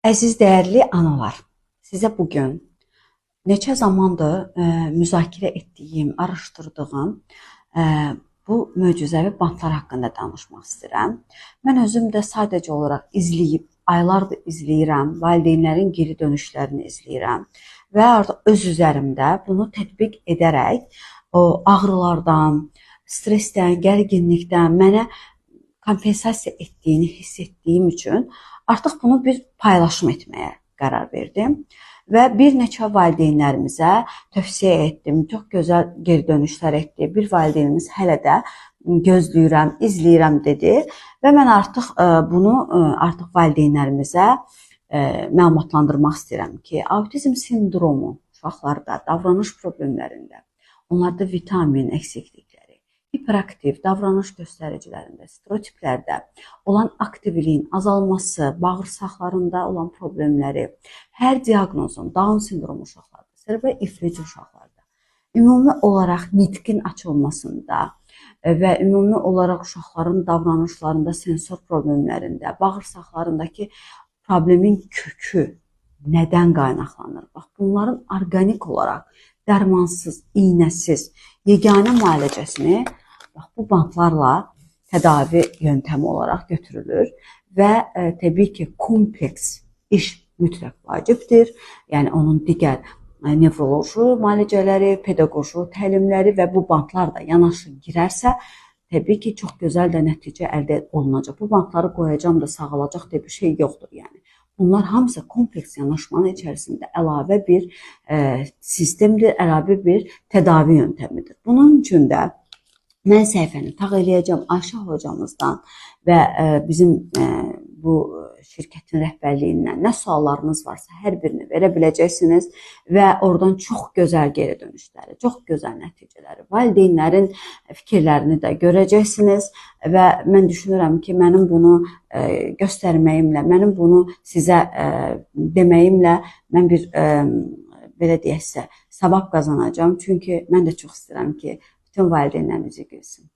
Əziz dəyərli analar, sizə bugün neçə zamandır müzakirə etdiyim, araşdırdığım bu möcüzəvi bantlar haqqında danışmaq istəyirəm. Mən özüm də sadəcə olaraq izləyib, aylardır izləyirəm, valideynlərin geri dönüşlərini izləyirəm və artıq öz üzərimdə bunu tətbiq edərək o ağrılardan, stressdən, gərginlikdən mənə kompensasiya etdiyini hiss etdiyim üçün artıq bunu bir paylaşım etməyə qərar verdim və bir neçə valideynlərimizə tövsiyə etdim. Çox gözəl geri dönüşlər etdi. Bir valideynimiz hələ də gözləyirəm, izləyirəm dedi və mən artıq bunu artıq valideynlərimizə məlumatlandırmaq istəyirəm ki, autizm sindromu uşaqlarda, davranış problemlərində, onlarda vitamin əksiklikləri, hiperaktiv davranış göstəricilərində, stereotiplərdə olan aktivliyin azalması, bağırsaqlarında olan problemləri, hər diaqnozun, Down sindromu uşaqlarda, serebral iflic uşaqlarda, ümumi olaraq nitqin açılmasında və ümumi olaraq uşaqların davranışlarında, sensor problemlərində, bağırsaqlarındakı problemin kökü nədən qaynaqlanır? Bax, bunların orqanik olaraq dərmansız, iynəsiz yeganə müalicəsini bax, bu bantlarla tədavi yöntəmi olaraq götürülür və təbii ki, kompleks iş mütləq vacibdir. Yəni, onun digər nevroloji müalicələri, pedaqoji təlimləri və bu bantlar da yanaşı girərsə, təbii ki, çox gözəl də nəticə əldə olunacaq. Bu bantları qoyacam da sağalacaq deyə bir şey yoxdur. Yəni. Bunlar hamısı kompleks yanaşmanın içərisində əlavə bir sistemdir, əlavə bir tədavi yöntəmidir. Bunun üçün də mən səhifəni tağ eləyəcəm Ayşə hocamızdan və bizim bu şirkətin rəhbərliyindən nə suallarınız varsa hər birini verə biləcəksiniz və oradan çox gözəl geri dönüşləri, çox gözəl nəticələri, valideynlərin fikirlərini də görəcəksiniz və mən düşünürəm ki, mənim bunu göstərməyimlə, mənim bunu sizə deməyimlə mən bir, belə deyəksə, savab qazanacağam. Çünki mən də çox istəyirəm ki, bütün valideynlərin üzü gülsün.